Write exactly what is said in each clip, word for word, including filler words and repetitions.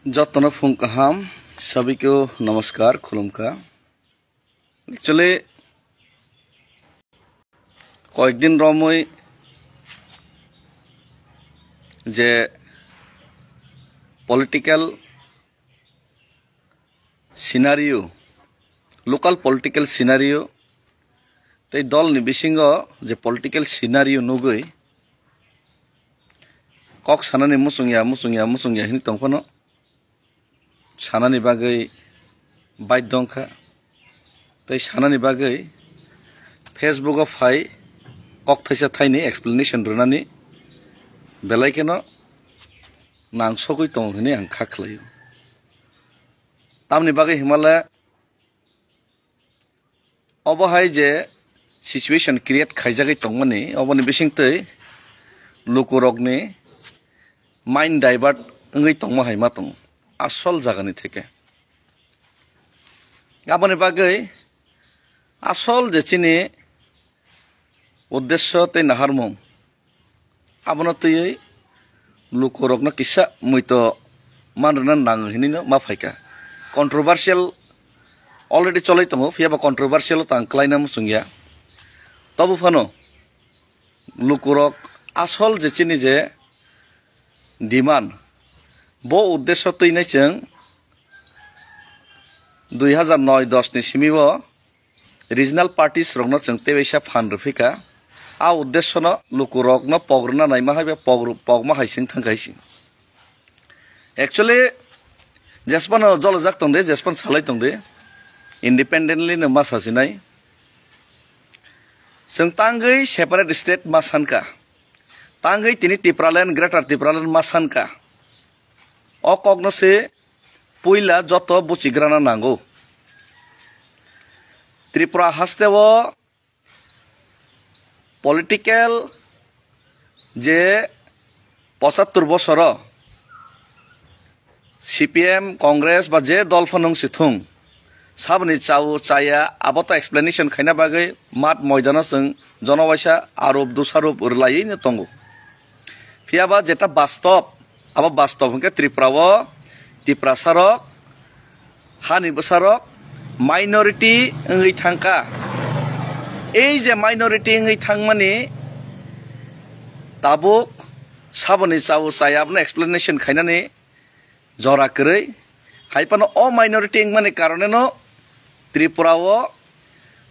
Jotono phung kaham, sabikeo namaskar, khulumkha. Actually, koyekdin romwi je political scenario, local political scenario, tei dolni bisingo je political scenario nugwi kok sanani muchungya, muchungya, muchungya hini tongphano, sanani bagwi baidhyo wngkha. Tei sanani bagwi Facebook o phai kok thaisa thaini explanation rwnani belai kheno nangsogwi tongo hwnwi ang kha khlaio. Tamni bagwi himale obo hai je situation create khaijagwi tongmani, oboni bisingtwi lukurokni mind divert wngwi tongma hai ma tongo asol jagani theke. Aboni bagwi asol je chini uddesyo tei naharmung, abono twiwi lukurokno kisa muito man rwna nang hinwino ma phaikha. Controversial already cholwi tongo, phiyaba controversial o tang klaina muchungya. Tobo phano lukurok asol je chini je demand, bo uddesyo twinai chwng dui hazar noi dos ni simi o regional parties rokno chwng tebaisa phan rwphika. A uddesyono lukurokno pok rwna naima hai ba pok rw-, pokma hai sing thangkha hai sing. Actually, jesphano jolojak tongdi, jesphano salai tongdi, independently no ma sasinai. Chwng tangwi separate state ma sankha, tangwi tini Tipraland, Greater Tipraland ma sankha. O kokno se puila joto buchigrana nango. Tripura haste o political je pochattor bosoro C P M, Congress ba je dol phano wng si thung, saboni chao chaya abo to explanation khaina bagwi mat moidano chwng jonobaisa arup dusharup rwlaiwi no tongo. Phiyaba jeta bastob, abo bastob hwnkhe Tripura o Tiprasa rok, hani bwsarok minority wngwi thangkha. Ei je minority wngwi thangmani tabuk saboni chao chaya abono explanation khainani jora kwrwi. Hai phano o minority wngmani karoneno Tripura o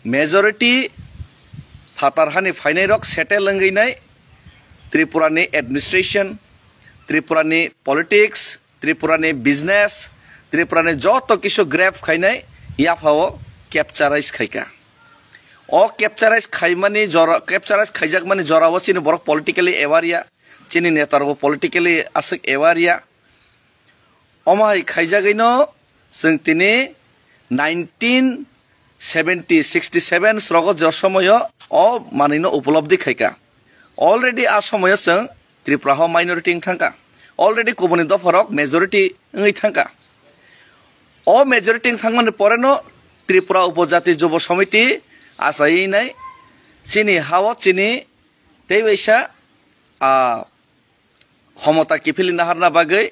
majority phatar hani phainairok settle wngwi nai Tripura ni administration, Tripura ni politics, Tripura ni business, Tripura ni joto kisu grab khainai yapha o capturize khaikha. O capturize khaimani jora, capturize khaijakmani jora o chini borok politically aware ya, chini neta rok politically aswk aware ya. Omo hai khaijagwino chwng tini nineteen seventy, sixty seven srogo je somoyo o manwino upolobdi khaikha. Already a somoyo chwng Tripura ho minority wng thangkha. Already kubuni dopharok majority wngwi thangkha. O majority wng thangmani poreno Tripura Upojati Jubo Samiti achaiwi nai chini hao chini tei waisa, ah, khomota kiphilwi naharna bagwi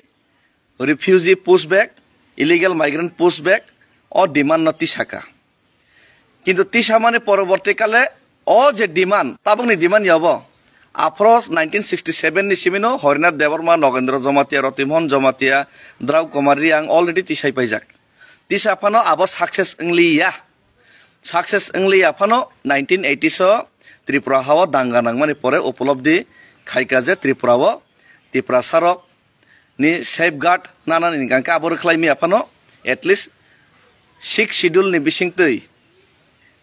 refugee pushback, illegal migrant pushback o demand no tisaka. Kintu tisamani poroborti kale o je demand, tabukni demand ya obo. Aphro nineteen sixty seven ni simino Harinath Debbarma, Nogendra Jamatia, Ratimohan Jamatia, Drau Kumar Reang already tisai paijak. Tisa phano abo success wngliya. Success wngliya phano nineteen eighty so Tripura hao danga nangmani pore upolobdi khaika je Tripura o Tiprasa rok ni safeguard nanani hingka khe abo rwkhlai miya phano at least sixth schedule ni bisingtwi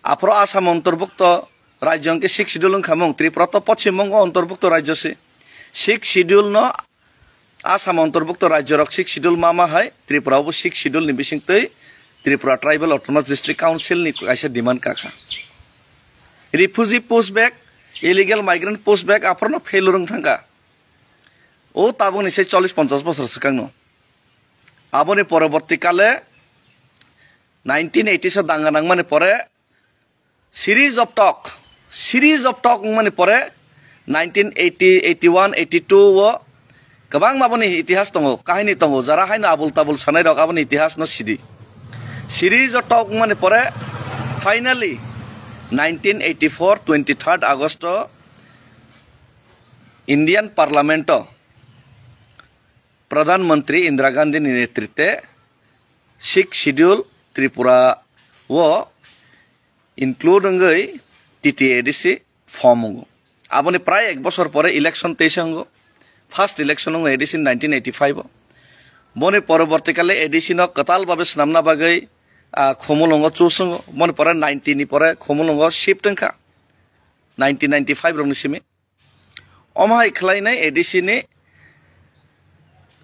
aphro Assam ontorbukto rajyo hwnkhe sixth schedule wngkha mung, Tripura to poschim bongo ontorbukto rajyo se. Sixth schedule no Assam ontorbukto rajyo rok sixth schedule ma ma hai Tripura bo sixth schedule ni bisingtwi Tripura Tribal Autonomous District Council ni kaisa demand kakha. Refugee pushback, illegal migrant pushback aphro no failure wng thangkha. O tabukni se chollish ponchash bosor swkangno. Aboni poroborti kale nineteen eighty so danga nangmani pore series of talk, series of talk wngmani pore nineteen eighty, eighty one, eighty two o Kwbangma boni itihas tongo, kahini tongo, jara haino abul tabul sanai rok aboni itihas no sidi. Siri joto wngmani pore finally nineteen eighty-four twenty-third August o Indian Parliament o Pradhan Mantri Indira Gandhi ni netritwe Sixth Schedule Tripura o include wngwi T T A D C form wngo. Aboni prai ek bosor pore election teisa wngo. First election wngo A D C nineteen eighty-five o. Boni poroborti kale A D C no kwtal babe swnamna bagwi, ah, Khumulwngo choose wngo. Boni pore ninety ni pore Khumulwngo shift wngkha. Nineteen ninety-five rokni simi. Omo hai khlainai A D C ni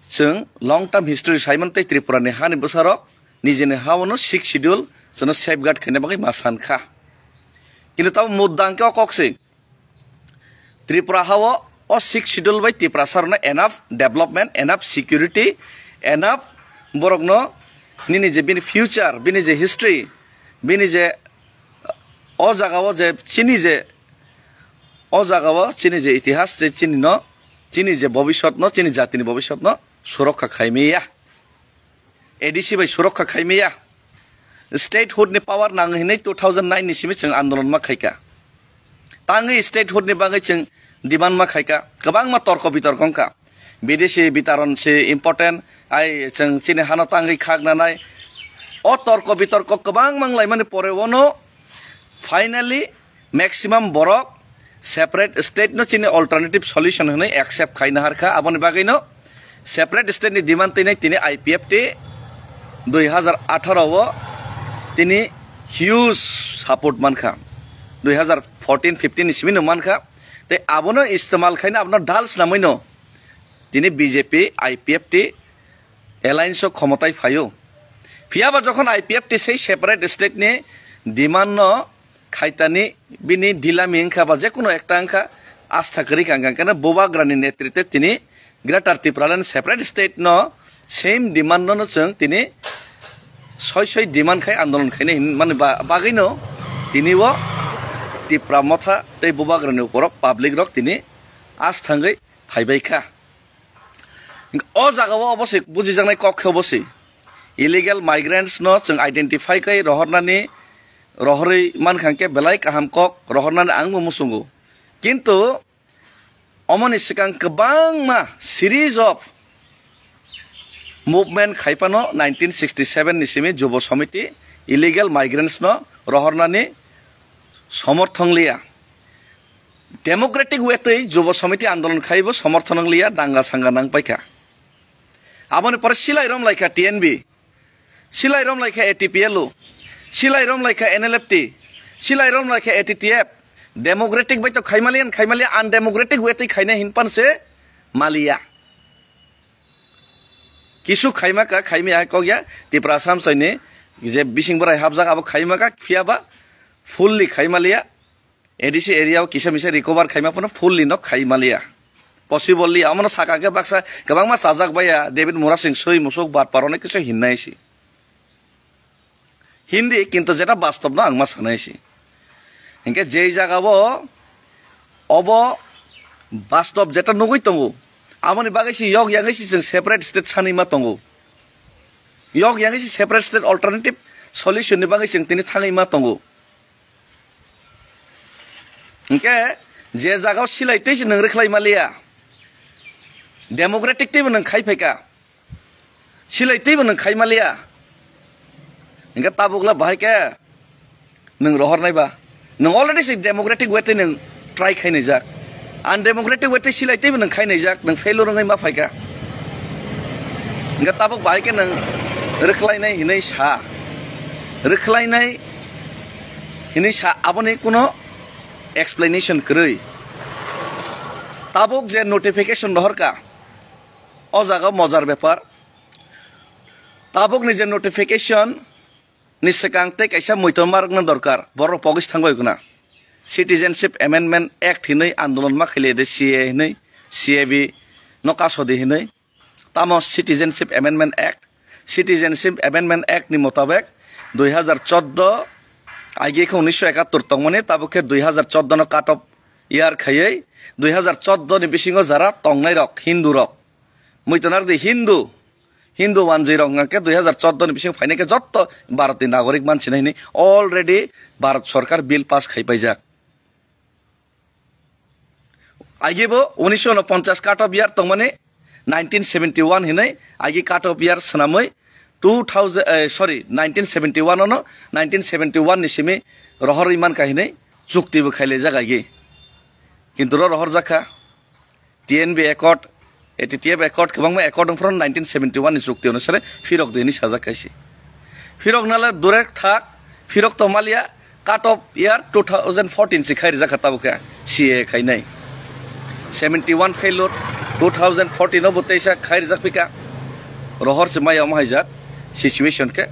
chwng long term history saimano tei Tripura ni hani bwsarok nijini ha-o no Sixth Schedule chwngno safeguard khaina bagwi ma san kha. Kintu tamo mudda hwnkhe o kok se Tripura ha-o o Sixth Schedule bai Tiprasa rokno enough development, enough security, enough borokno nini je bini future, bini je history, bini je o jaga o je chini je O jaga o chini je itihas, je chini no, chini je bobisot no, chini jati ni bobisot no surokha khaimaya. A D C bai surokha khaimaya. Statehood ni power nang hinwi two thousand nine ni simi chwng andolon ma khaika. Tangwi statehood ni bagwi chwng demand ma khaika. Kwbangma torko bitorko wngkha. Bidesi bitaron se important, ai chwng chini hano tangwi khak nanai. O torko bitorko kwbang manglaimani pore ono finally maximum borok separate state no chini alternative solution hwnwi accept khaina harkha. Aboni bagwi no separate state ni demand tini tini I P F T dui hazar atharo o tini huge support mankha. Dui hazar fourteen fifteen ni simi no mankha. Tei abono istemal khaina abono dal swnamwi no tini B J P, I P F T alliance o khomotai phaio. Phiya ba jokhon I P F T sei separate state ni demand no khaitani bini dilami wngkha ba jekunu ekta wngkha, astha kwrwi ka wngkha, kena Bubagrani netritwe tini Greater Tipraland separate state no same demand no, no chwng tini soi soi demand khai andolon khaina hinmani ba-, bagwi no tini o Tipra Motha tei Bubagrani uporok public rok tini asthangwi phaibai kha. O jaga o obo se bujijaknai kok khe obo se illegal migrants no chwng identify khai rohornani, rohorwi mankha hwnkhe belai kaham kok rohornani ang bo muchungo. Kintu omoni swkang kwbangma series of movement khai phano nineteen sixty seven ni simi Jubo Samiti illegal migrants no rohornani somorthon liya. Democratic way twi Jubo Samiti andolon khaibo somorthon wng liya, danga sanga nang paikha. Aboni pore silai rom laikha T N B, silai rom laikha A T P L U, silai rom laikha N L F T, silai rom laikha A T T F. Democratic bai to khaimaliya, khaimaliya, undemocratic way twi khaina hinpan se maliya. Kisu khaima ka, khaimaya kok ya, Tipra Assam saini je bising borai hapjak abo khaima ka, phiya ba fully khaimaliya. A D C area o kisa misa recover khaima phano fully no khaimaliya. Possible liya, omono saka khe baksa kwbangma chajak baiya, David Murasing soi musuk bat parone kisu hinnai si. Hindi, kintu jeta bastob no ang ma sanai si. Hinkhe jei jaga o obo bastob jeta nugui tongo, aboni bagwi si yok yangwi si chwng separate state sanwi ma tongo. Yok yangwi si separate state alternative solution ni bagwi chwng tini thangwi ma tongo. Hinkhe je jaga o silai tei si nwng rwkhlai maliya, democratic teibo nwng khai phaika. Silai teibo nwng khai maliya. Hinkhe tabukla bahai khe nwng rohornai ba. Nwng already se democratic way tei nwng try khai naijak. Undemocratic way tei silai teibo nwng khai naijak, nwng failure wngwi ma phaikha. Hinkhe tabuk bahai khe nwng rwkhlainai hinwi sa. Rwkhlainai hinwi sa, aboni kuno explanation kwrwi. Tabuk je notification rohorkha, o jaga mojar bepar. Tabukni je notification ni swkang tei kaisa muitor marokna dorkar, borok pogis thangbai guna. Citizenship Amendment Act hinwi andolon ma khaile de C A hinwi, C A B no kasodi hinwi. Tamo Citizenship Amendment Act, Citizenship Amendment Act ni motabek dui hazar chordo, aige khe unisho ekattor tongmani, tabuk khe dui hazar chordo no cut off year khaiwi dui hazar chordo ni bisingo jara tongnai rok, Hindu rok, Muitonardi Hindu, Hindu wanjwi rok hwnkha khe dui hazar chordo ni bising phainai khe jotto Bharat ni nagorik mansinai hinwi already Bharat sorkar bill pass khai paijak. Agi bo unisho unoponchas cut off year tongmani nineteen seventy one hinwi agi cut off year swnamwi two thousand, eh, sorry, nineteen seventy one ono, nineteen seventy one ni simi rohorwi mankha hinwi chukti bo khailaijak agi. Kintu ro rohorjakha. T N B Accord, A T T F Accord, kwbangma accord wngphuru nineteen seventy one ni chukti onusare phirok di hinwi sajak kaisi. Phirok nala durek thak, phirok to malia, cut off year two thousand fourteen si khai rijak kha tabuk khe C A A khainai. Seventy one failure, two thousand fourteen o bo teisa khai rijak pika. Rohor se maya omo haijak situation khe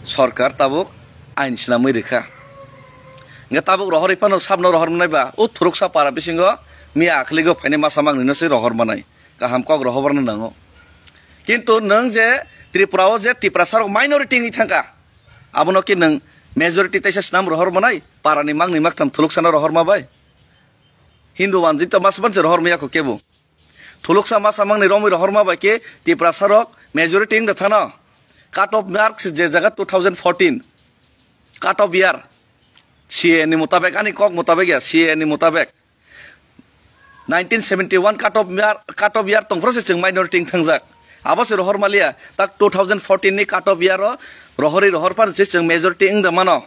sorkar tabuk ain swnamwi rikha. Hingke tabuk rohorwi phano sabno rohor manai ba, o thuruksa para bisingo miya akhligo phainai masa mangnino se rohor manai. Kaham kok rohorna nango. Kintu nwng je Tripura o je Tiprasa rok minority wngwi thangkha, abono ki nwng majority teisa snam rohor manai, parani mangni maktham thuluksano rohor ma bai? Hindu wanjwi to mas manse rohor maya kho kebo. Thuluksa masa mangni romwi rohorma bai khe Tiprasa rok majority wng da thano. Cut off marks je jaga two thousand fourteen. Cut off year. C A A ni mutabek, ani kok mutabek ya, C A A ni mutabek. Nineteen seventy one cut off year, cut off year tongphuru se chwng minority wng thangjak. Abo se rohor maliya, tak two thousand fourteen ni cut off year o rohorwi rohor phano se chwng majority wng da mano.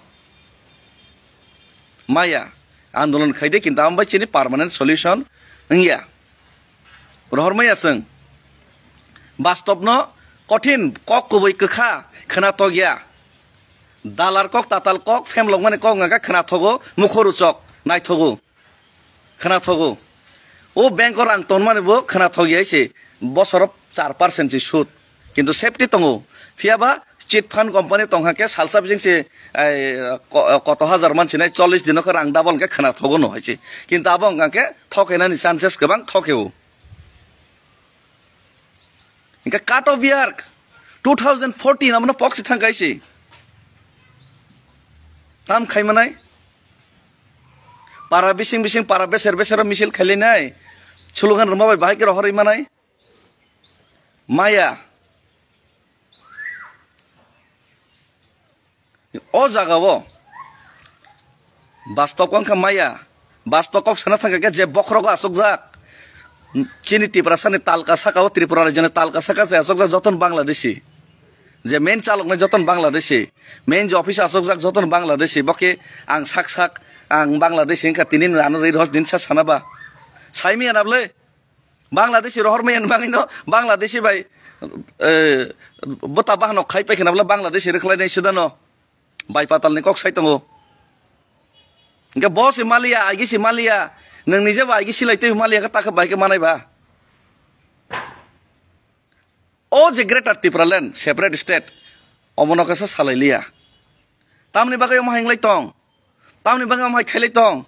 Maya, andolon khaide kintu amo bai chini permanent solution wngya. Rohor maya chwng. Bastobno kothin kok kubui kwkha khwnathok ya. Dalar kok, tatal kok, phemlokmani kok wngkha khwnathogo, mukhoruchok naithogo. Khwnathogo. O bank o rang tonmani bo khwnathok ya se bosoro char percent se sud. Kintu safety tongo. Phiyaba chit fund company tongkha khe salsa bising se, ai, ko-, koto hajar mansinai chollish dino khe rang double khe khwnathogo no hai se. Kintu abo wngkha khe thokenani chances kwbang thokeo. Hingke cut off year two thousand fourteen abono pok se thang kaisi. Tam khai manai. Para bising bising, para beser beser o misil khailai nai. Slogan rwma bai bahai khe rohorwi manai. Maya. O jaga o. Bastop wngkha maya. Bastop kok sana thangkha khe je bokhorogo asokjak. Chini Tiprasani talka saka o, Tripura rajyoni talka saka se asokjak joton Bangladeshi. Je main chaloknai joton Bangladeshi, main je office asokjak joton Bangladeshi, bo khe ang sak sak, ang Bangladeshi wngkha, tini ano ri rohor din sa sana ba. Saimi ana bwle, Bangladeshi rohor maya ni bagwi no, Bangladeshi bai, eh, bota bahano khai pai khna bwle Bangladeshi rwkhlai nai sida no. Bai patal ni kok sai tongo. Hingke bo se maliya, aigi se maliya, nwng nije bo aigi silai twi maliya khe ta khe bai khe manai ba. O je Greater Tipraland, separate state, omono kaisa salai liya. Tamni bagwi omo hai wng lai tong? Tamni bagwi omo hai khai lai tong?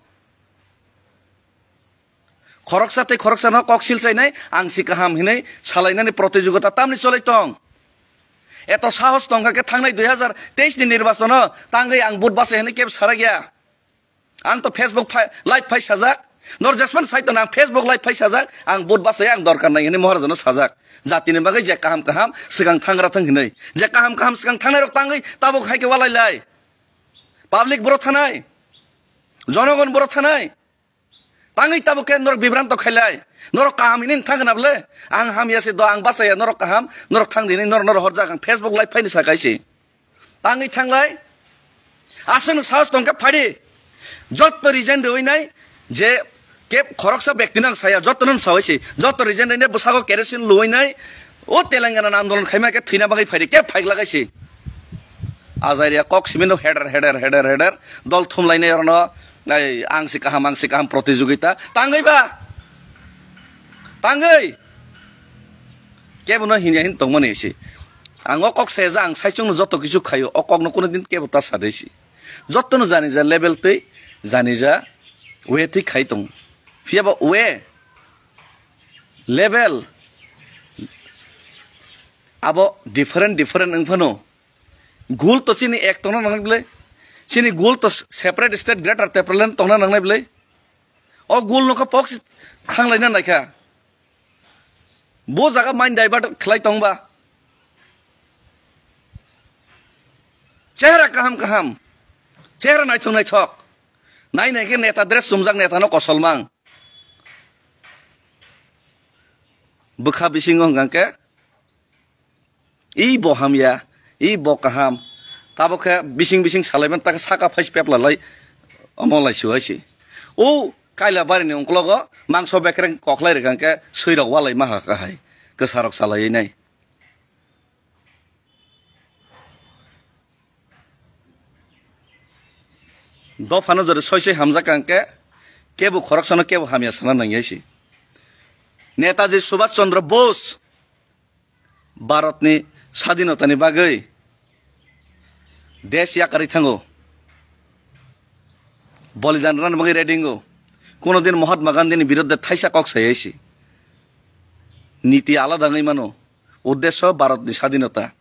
Khoroksa tei khoroksa no kok sil chainai, ang si kaham hinui salainani protijogita tamni cholai tong? Eto sahos tongkha khe thangnai dui hazar teis ni nirbachono tangwi ang vote bachai hinui kebo sarak ya. Ang to Facebook phai, live phai sajak. Nor jesman sai to nang Facebook live phai sajak. Ang vote bachai ang dorkar nai hinui Maharajano sajak. Jatini bagwi je kaham kaham swkang thangra thang hinui. Je kaham kaham swkang thangnai rok tangwi tabuk hai khe walai lai. Public boro thanai. Jonogon boro thanai. Tangwi tabuk khe norok bibranto khailai. Norok kaham hinui thang khna bwle. Ang hamya se do, ang bachaya norok kaham. Norok thang di hinui norok norok horjak ang Facebook live phaini sa kaisi. Tangwi thanglai. Aswkno sahos tongkhe phadi. Jotto resign rwui nai je keb khoroksa bektino ang saya, jottono ang saui si. Jotto resign rwui nai bwsago kerosene luui nai. O Telangana ni andolon khaima khe thwina bagwi phaidi keb phaik lagai si. Ajaria kok simi no heder, heder, heder, heder. Dol thumlainai orono, ai, ang si kaham, ang si kaham protijogita. Tangwi ba? Tangwi? Kebo no hinya hin tongmani si. Ang o kok saya ja, ang saichung no joto kichu khaio. O kok no kuno din kebo ta sadai si. Joto no jani ja level tei jani ja way tei khai tongo. Phiya ba way, level abo different, different wng phano. Goal to chini ek tongna nangnai bwle. Chini goal to separate state Greater Tipraland tongna nangnai bwle. O goal no kha pok si thanglaina naikha. Bo jaga mind divert khlai tongba. Chehra kaham kaham. Chehra naithok naithok. Nai nai khe neta dress chumjak, neta no kosolmang. Bwkha bisingo hwnkha khe, "Ih, bo hamya, ih, bo kaham." Tabuk khe bising bising salaiman, ta khe saka phai pepla lai, omo lai su hai se. O kaila barini ungklogo mangso bekreng koklai rwkha khe, swi rok walai ma ha kha hai, kwsa rok chalaiwi nai. Dophano jodi soi soi hamjak kang khe, kebo khoroksano kebo hamya sana nangya se. Netaji Subhash Chandra Bose Bharatni sadinotani bagwi desh yakarwi thango, bolidan rwna bagwi ready wngo. Kuno din Mahatma Gandhini biruddhe thaisa kok saya se. Niti alada wngwi mano, uddesho Bharatni sadinota.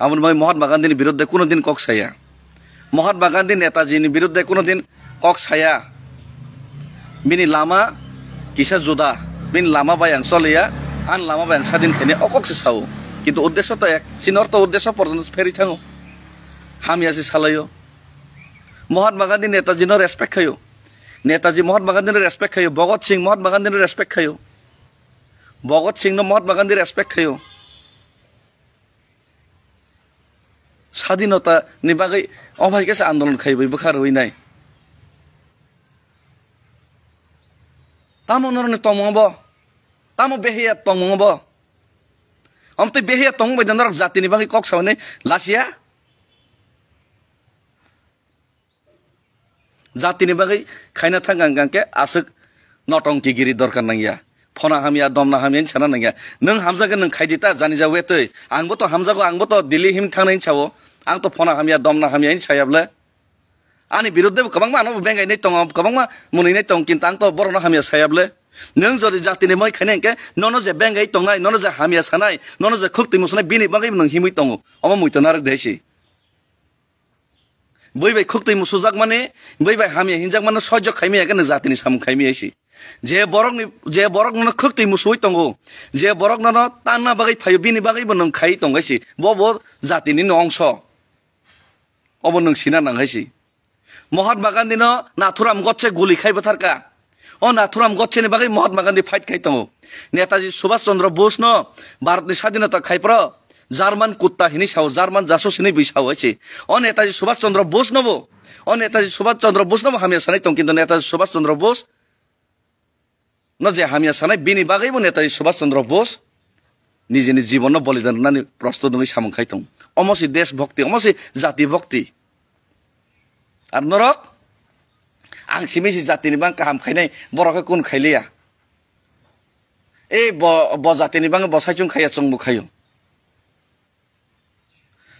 Aboni bagwi Mahatma Gandhini biruddhe kuno din kok saya. Mahatma Gandhi Netaji ni biruddhe kuno din kok saya. Bini lama kisa juda, bini lama bai ang choliya, ani lama bai ang sadin khaini, o kok se sao. Kintu uddesho to ek, chini ortho uddesho porjonto pherwi thango. Hamya se salaio. Mahatma Gandhi Netaji no respect khaio. Netaji Mahatma Gandhi no respect khaio. Bhagat Singh Mahatma Gandhi no respect khaio. Bhagat Singh no Mahatma Gandhi respect khaio. Sadinota ni bagwi o bai khe se andolon khaiwi bwkha rwwi nai. Tamo norokni tongmung bo? Tamo behiya tongmung bo? Omtwi behiya tongmung bai norok jatini bagwi kok sawi nai lasiya? Jatini bagwi khaina thang ang khe aswk notongki giri dorkar nangya. Phona hamya, domna hamya hinwi sana nangya. Nwng hamjagwi nwng khaidi ta, jani ja wetwi. Angbo to hamjago, angbo to Delhi him thangnai hinwi sao. Ang to phona hamya, domna hamya hinwi saya bwle. Ani biruddhe bo kwbangma ano bengai nai tongo, kwbangma mwnwi nai tongo, kintu ang to borokno hamya saya bwle. Nwng jodi jatini bagwi khaina hwnkhe nono je bengai tongnai, nono je hamya sanai, nono je khuk twi musunai, bini bagwi nwng himwi tongo. Omo muitu narwk de si. Bui bai khuk twi musujakmani, bui bai hamya hinjakmani sojjo khaimaya khe nwng jatini samung khaimaya si. Je borokni, je borok nono khuk twi musuwi tongo, je borok nono tanna bagwi phaio, bini bagwi bo nwng khai tongo si. Bo, bo jatini no ongso. Obo nwng sina nang hai si. Mahatma Gandhi no Nathuram Godse guli khai bwtharka. O Nathuram Godse ni bagwi Mahatma Gandhi fight khai tongo. Netaji Subhash Chandra Bose no Bharat ni sadinota khai phro German kutta hinwi sao, German jasus hinwi bui sao hai se. O Netaji Subhash Chandra Bose no bo, o Netaji Subhash Chandra Bose no bo hamya sanai tong, kintu Netaji Subhash Chandra Bose no je hamya sanai, bini bagwi bo Netaji Subhash Chandra Bose nijini jibon no bolidan rwnani prostut wngwi samung khai tong. Omo se desh bhakti, omo se jati bhakti. Ar norok, ang simi se jatini bang kaham khainai, borok khe kun khailiya. E bo, bo jatini bang bo saichung khaiya, chwngbo khaio.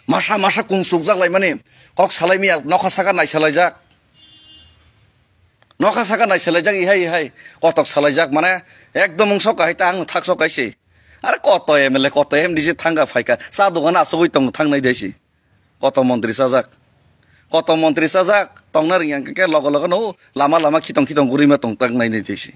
Masa masa kung sukjak laimani, kok salai miya, nokha saka naisalaijak. Nokha saka naisalaijak, ihai ihai, kotok salaijak, mane ekdom wngso kahai ta ang thak so kaise. Are koto M L A, koto M D C thangka phaika, cha dogan asogwi tong thangnai desi. Koto montri chajak. Koto montri chajak, tongna ringya khe logo logo no lama lama khitong khitong gurima tong tangnai desi.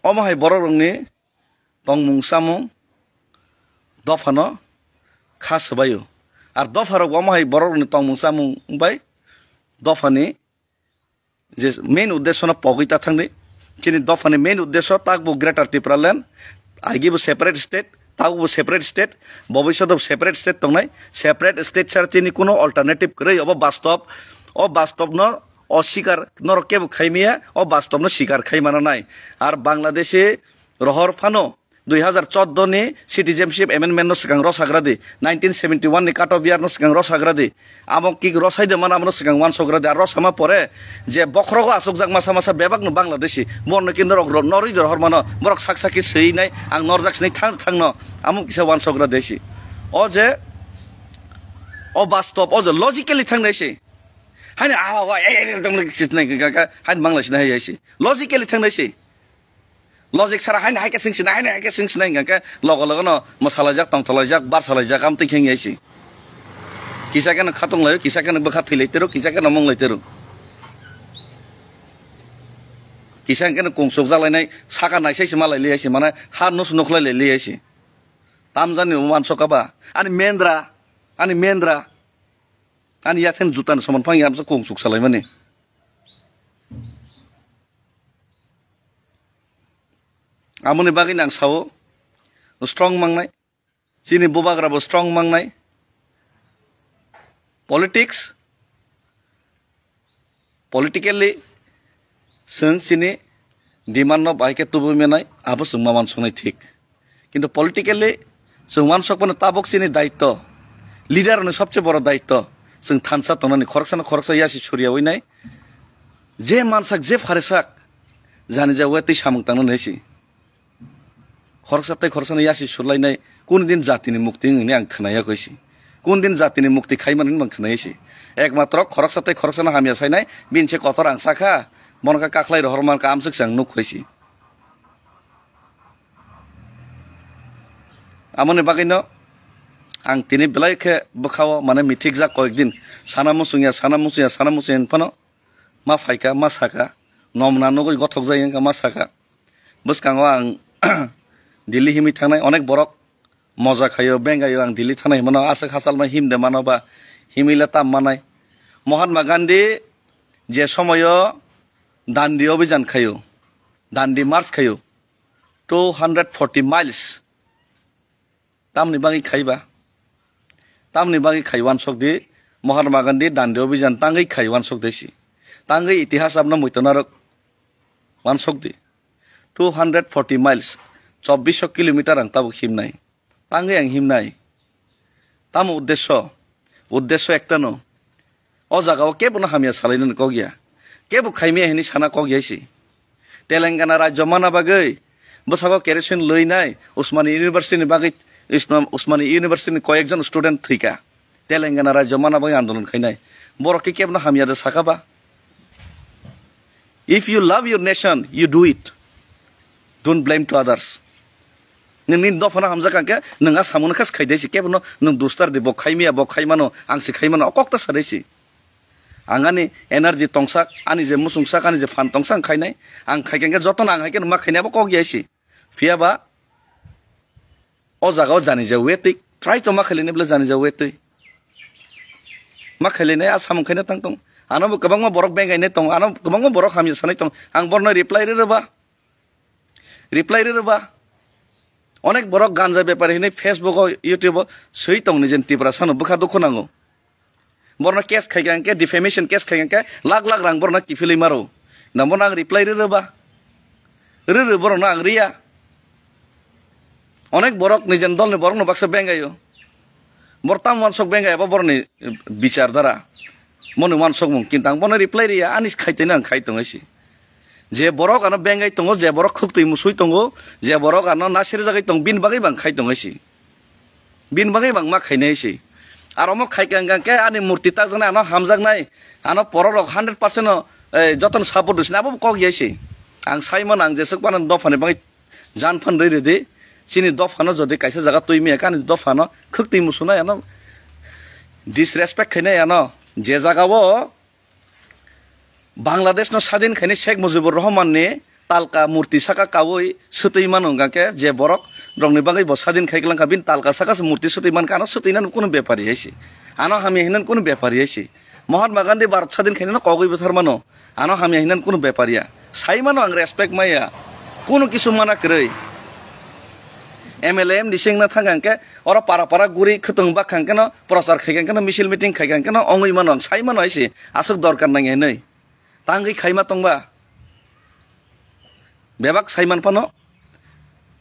Omo hai borok rokni tongmung chamung dophano kha swbaio. Ar dopha rok omo hai borok rokni tongmung chamung bai dophani je main uddesho no pogwi ta thangdi. Chini dophani main uddesho takbo Greater Tipraland, agi bo separate state, takbo separate state, bobiswt bo separate state tongnai. Separate state sara chini kuno alternative kwrwi, obo bastob. O bastob no o sikar norok kebo khaimaya, o bastob no sikar khaimana nai. Ar Bangladeshi rohor phano dui hazar chordo ni Citizenship Amendment no swkang rosagra di, nineteen seventy one ni Cut Off Year no swkang rosagra di. Amo kik rosai de mano, abono swkang uansukgra di. Ar rosama pore je bokhorogo asukjak masa masa bebak no Bangladeshi, borno khe norok ro-, norwi de rohor mano, borok sak sak khe swi nai, ang norjak sini thang thang no, amo kisa uansukgra di si. O je, o bastob, o je logically thang nai si. Hani awa, wa, e, e, e, tong le kis nai, ka, ka, hani Bangladeshi nai hai si. Logically thang nai si. Logic sara haino hai khe swng sinai, haino hai khe swng sinai hwnkha khe logo logo no mwsalaijak, tongtholaijak, barsalaijak, amtwi khe wngya si. Kisa keno khatung laio, kisa keno bwkha thwi lai tero, kisa keno mung lai tero. Kisa keno kungsuk jalainai, saka naisai se malai liya se, mane ha nus nukhlai lai liya se. Tamjani wansok aba, ani mendra, ani mendra, ani yakhen jutan soman phang yamsa kungsuk salaimani. Amoni bagwi nang sao, strong mangnai. Chini bubagra bo strong mangnai. Politics, politically, chwng chini demand no bahai khe tubui manai, abo chwng ma uansuknai thik. Kintu politically, chwng uansuk phano tabuk chini daitto, leader ni sobse boro daitto, chwng thansa tongnani khoroksa no khoroksa yasi surya winai, je mansak, je pharesak, jani ja wetwi samung tangna nai si. Khoroksa tei khoroksano yasi surlainai, kun din jatini mukti wngni ang khwnaya koi si. Kun din jatini mukti khaimani wngni ang khwnaya si. Ekmatro khoroksa tei khoroksano hamya sainai, bini se kotor ang sakha, bono khe kakhlai rohor mankha amswk se ang nuk koi si. Amoni bagwino ang tini belai khe bwkhao mane mithik jak koyek din. Sana muchungya, sana muchungya, sana muchungya hinphano ma phaikha, ma sakha, nomna nugwi gothok jai wngkha, ma sakha. Bwskango ang Delhi himwi thangnai, onek borok moja khaio, bengaio, ang Delhi thangnai himano, aswk hachal ma himde mano ba himwi le tam manai. Mahatma Gandhi je somoyo Dandi Abhijan khaio, Dandi March khaio, two hundred forty miles. Tamni bagwi khaiba? Tamni bagwi khai uansuk di, Mahatma Gandhi Dandi Abhijan tangwi khai uansuk de si. Tangwi itihas abno muitonarok uansuk di. Two hundred forty miles, chobbish kilometer ang tabuk himnai. Tangwi ang himnai. Tamo uddesyo? Uddesyo ektano. O jagao kebono hamya salainani kok ya. Kebo khaimaya hinwi sana kok ya si. Telangana rajyo mana bagwi bwskango kerosene lwinai Usmani University ni bagwi, Usma-, Usmani University ni koyekjon student thwikha. Telangana rajyo mana bagwi andolon khainai. Borok khe kebono hamya da sakha ba? If you love your nation, you do it. Don't blame to others. Nini dophano hamjak kha khe, nwng a samungno khe khaidai si, kebono nwng dustar di, bo khaimaya, bo khaimano, ang si khaimano, o kok ta sadai si. Ang ani energy tongsak, ani je muchungsak, ani je phan tongsak ang khainai, ang khaikha khe jotono ang hai khe ma khainai abo kok ya si. Phiya ba, o jaga o jani ja wetwi, try to ma khailini bwle jani ja wetwi. Ma khailini a samung khaina tang tong. Ano bo kwbangma borok bengainai tong, ano kwbangma borok hamya sanai tong. Ang borno reply rw rw ba. Reply rw rw ba. Onek borok ganja bepari hinwi Facebook o, YouTube o swi tong ni jen Tiprasa no bwkha dukhu nango. Borno case khai kha hwnkhe, defamation case khai kha hwnkhe, lakh lakh rang borno kiphilwi maro. Na borno ang reply rw rw ba? Rw rw borno ang riya. Onek borok nijen dolni borokno baksa bengaio. Bor tam uansok bengai abo boroni bichar dara. Moni uansokmung kintu ang bono reply riya, ani khaitwino ang khai tongai si. Je borok ano bengai tongo, je borok khuktwi musui tongo, je borok ano nasirjagwi tong, bini bagwi bang khai tongai si. Bini bagwi bang ma khainai si. Ar omo khai kang kang khe ani murti takjaknai, ano hamjaknai, ano pororok hundred percent no, eh, jotono support rwsini abo kok ya si. Ang saimano ang jeswk phano dophani bagwi jan phan rwi rwdi. Chini dophano jodi kaisa jaga twi maya khe ani dophano khuktwi musunai ano disrespect khainai ano je jaga o Bangladesh no sadin khaini Sheikh Mujibur Rahman ni talka murti saka kaui swtwi mano hwnkha khe je borok rokni bagwi bo sadin khai glangkha bini talka saka se murti swtwi mankha ano swtwinani kunu bepari hai se. Ano hamya hinani kunu bepari hai se. Mahatma Gandhi Bharat sadin khainano kogwi bwthar mano. Ano hamya hinani kunu bepari ya. Sai mano ang respect maya. Kunu kisu mana kwrwi. M L A M D C wngna thang khe oro para para guri khwtwng bak kha khe no prochar khai khe no misil meeting khai khe no ongwi mano ang sai mano hai se. Aswk dorkar nang hinwi. Tangwi khaima tongba. Bebak saiman phano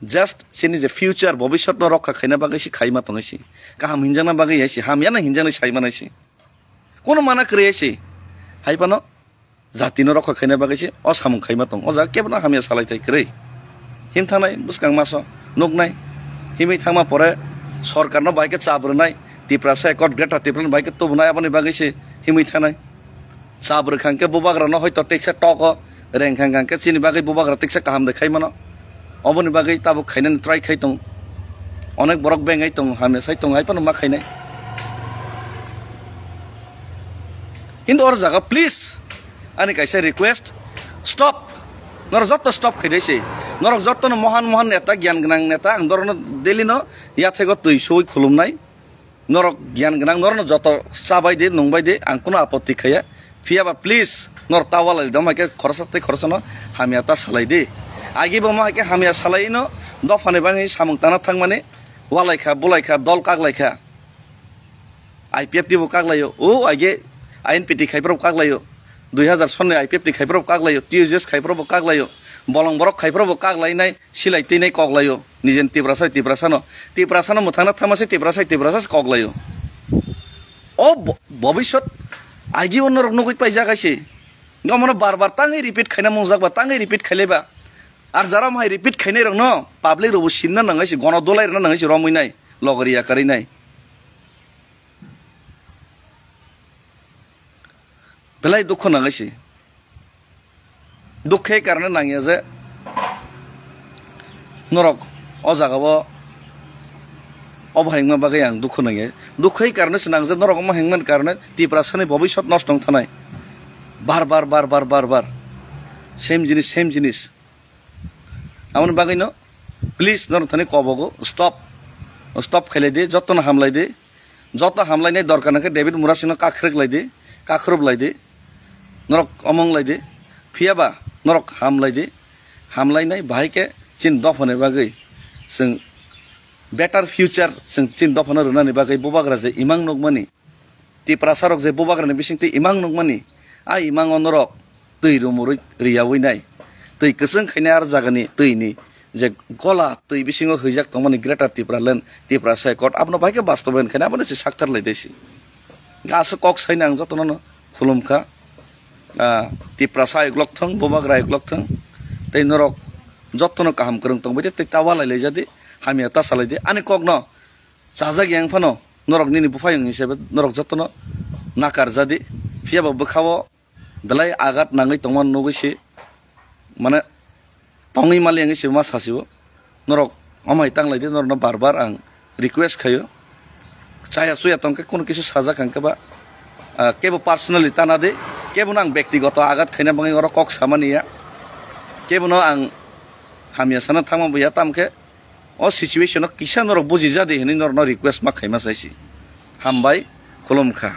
just chini je future, bobiswt no rokha khaina bagwi se khaima tongwi se. Kaham hinjakna bagwi hai se, hamya no hinjaknai saimanai se. Kono mana kwrwi hai se. Hai phano jati no rokha khaina bagwi se o samung khaima tong. O jaga kebo no hamya salai thai kwrwi. Him thangnai bwskang maso nuknai. Himwi thangma pore sorkar no bai khe chap rwnai. Tiprasa Accord, Greater Tipraland bai khe tubunai aboni bagwi se himwi thangnai. Chap rwkha hwnkhe bubagrano hoito teksa togo, rengkha hwnkhe chini bagwi bubagra teksa kaham de khai mano. Oboni bagwi tabuk khainani try khai tong. Onek borok bengai tong, hamya sai tong, hai phano ma khainai. Kintu oro jaga please ani kaisa request, stop. Norok jotto stop khaidai se. Norok jotto no mohan mohan neta, gyan gwnang neta, ang dorokno daily no yathego twi sui khulumnai. Norok gyan gwnang, norokno joto chabai di, nungbai di, ang kuno apotti khaya. Phiyaba please, norok ta walai dom hai khe khoroksa tei khoroksano hamya ta salai di. Agi bo mo hai khe hamya salai no dophani bangwi samung tana thangmani walai kha, bulai kha, dol kaglai kha. I P F T bo kaglaio, o age I N P T khaiphra bo kaglaio, dui hazar sonni I P F T khaiphra bo kaglaio, T U J S khaiphra bo kaglaio, bolong borok khaiphra bo kaglainai, silai teinai koklaio, nijen Tiprasa, Tiprasano, Tiprasano mwthangna thangma se Tiprasa, Tiprasa se koklaio. O bo-, bobisot agi onorok nugui paijak hai se. Gomano bar bar tangwi repeat khaina mungjak ba, tangwi repeat khailaiba. Ar jara mohai repeat khainai rokno public rokbo sinna nangai se, gono dolai rwna nangai se, romwi nai, logori yakarwi nai. Belai dukho nangai se. Dukhe karone nangya je norok o jaga o obo hengma bagwi ang dukho nangya. Dukhe karone se nang je norok omo hengmani karone Tiprasani bobisot nosto wng thanai. Bar bar, bar bar, bar bar. Same jinis, same jinis. Aboni bagwino please norok thani kobogo stop. Stop khailai di, jotono hamlai di. Joto hamlainai dorkar nangkhe David Murasingno kakhwrwk lai di, kakhwrwp lai di, norok omong lai di, phiyaba norok ham lai di, hamlainai bahai khe chini dophani bagwi chwng better future chwng chini dophano rwnani bagwi bubagra je imang nukmani, Tiprasarok je bubagrani bisingtwi imang nukmani, a imango norok twi rumurwi riyawi nai, twi kwchwng khainai ar jagani twini je gola twi bisingo hwijak tongmani Greater Tipraland, Tiprasa Accord, abono bahai khe bastobayan khaina abono se sakthar lai desi. Aswk kok saina ang jotono no khulum kha. Ah, Tiprasa ayuk lok thung, bubagra ayuk lok thung. Tei norok jotono kaham kwrwng tongbai di, tei ta walai lai jadi, hamya ta salai di. Ani kokno chajak yang phano norok nini buphayung hisabe norok jotono nakar jadi. Phiyaba bwkhao belai agat nangwi tongma nugwi se, mane, tongwi mali wngwi se ma sasio. Norok omo hai tanglai di, norokno bar bar ang request khaio. Chaya chuya tongkhe, kono kisu sajak hangkhe ba, ah, kebo personally tana di, kebono ang bektigoto agat khaina bagwi oro kok samani ya. Kebono ang hamya sana thangma bo ya, tamkhe o situation o kisa norok buji jadi hinwi norokno request ma khaima saisi. Hambai, khulum kha.